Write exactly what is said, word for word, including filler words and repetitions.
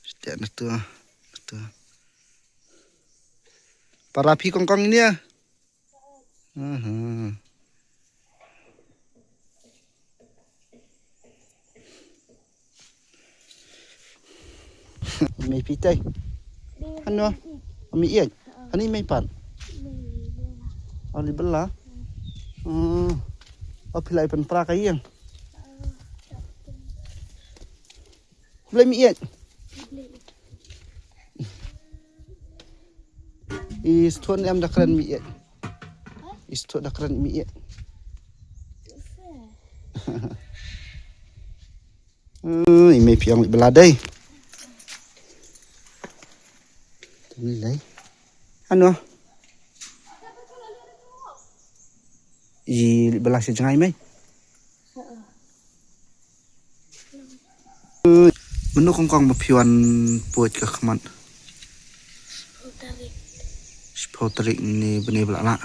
Stia na tu. Tu. Para phi kongkong ini ya. Aha. Mei phi tai. Hano? Mei iet. Hani mei pat. Oli bela. Oh. Oh, phi lai pan pra ka ieng. Blei mei iet. I stone em da kren mei iet. I stone da kren mei iet. Hmm, i mei phi ong leit bela dei. Tang lei. Ano? I leit bela sha jngai mei. Hmm, mano kongkong ba phi wan poi ka khmat? Shiphew tarik. Shiphew tarik ni bnai ba la lah.